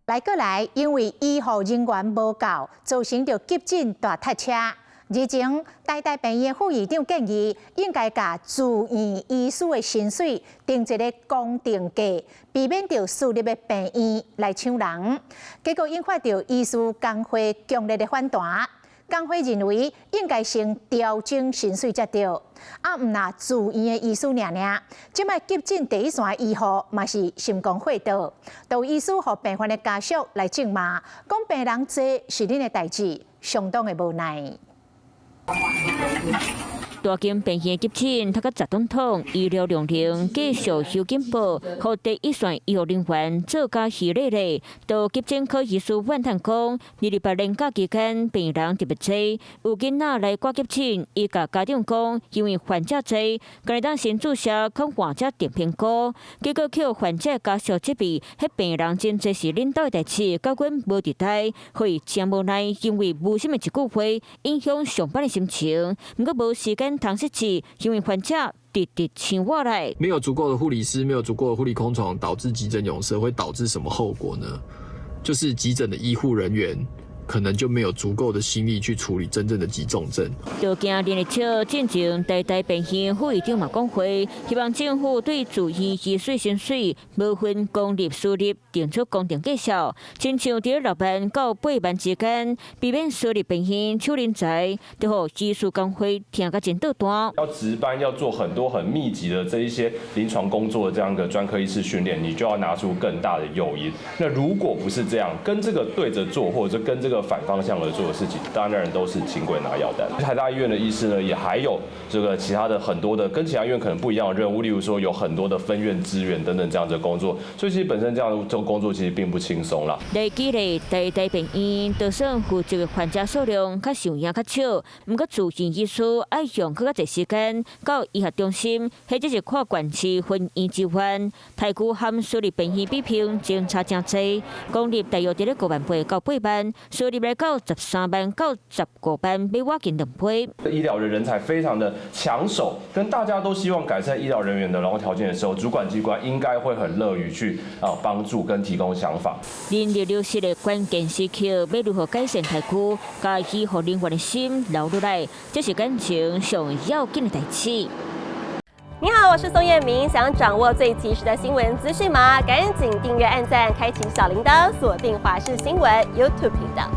來過來，因為醫護人員無夠，造成著急診大塞車。日前，台大病院副院長建議，應該共住院醫師的薪水定一个公定價，避免著私立的病院來搶人。結果引發著醫師工會強烈的反彈。工會認為應該先調整薪水才對，啊，毋若住院的醫師爾爾，這擺急診第一線醫護嘛是心肝火著，都醫師予病患的家屬來責罵，講病人濟是恁的代誌，相當的無奈。大間病院急診，塞甲十總統醫療量能繼續收緊報，予第一線醫護人員做甲虛咧咧。到急診科醫師怨嘆講，228連假期間病人特別濟，有囡仔來掛急診，伊共家長講，因為患者濟，敢會當先注射予患者定評估，結果予患者家屬責備，彼病人真濟是恁兜的代誌，佮阮無佇代，予伊誠無奈，因為無心的一句話，影響上班的心情。毋過無時間通失志，因為患者直直搶我來。沒有足夠的護理師，沒有足夠的護理空床，導致急診湧塞，會導致什麼後果呢？就是急診的醫護人員可能就沒有足夠的心力去處理真正的急重症。就驚連日笑進前台大病院副院長嘛講話，希望政府對住院醫師薪水無分公立私立定出公定價數，親像佇6萬到8萬之間，避免私立病院搶人才，就予醫師工會聽甲真倒彈。要值班要做很多很密集的這一些臨床工作的這樣一個專科醫師訓練，你就要拿出更大的誘因。那如果不是這樣，跟這個對着做，或者跟這個反方向而做的事情，當然都是請鬼拿藥單。台大醫院的醫師呢，也還有這個其他的很多的跟其他醫院可能不一樣的任務，例如說有很多的分院支援等等這樣子的工作，所以其實本身這樣這個工作其實並不輕鬆啦。來舉例，台大病院就算負責的患者數量較受影較少，毋過住院醫師愛用閣較濟時間到醫學中心，或者是跨縣市分院支援。台區和私立病院比拼，真差誠濟，公立大約佇咧5萬八到8萬，私立來到13萬到15萬，比我近兩倍。醫療的人才非常的搶手，跟大家都希望改善醫療人員的勞動條件的時候，主管機關應該會很樂於去啊幫助跟提供想法。人力流失的關鍵時刻，欲如何改善台區，共醫護人員的心留落來，這是眼前上要緊的代誌。你好，我是宋燕明，想掌握最及時的新聞資訊嗎？趕緊訂閱、按讚、開啟小鈴鐺，鎖定華視新聞 YouTube 頻道。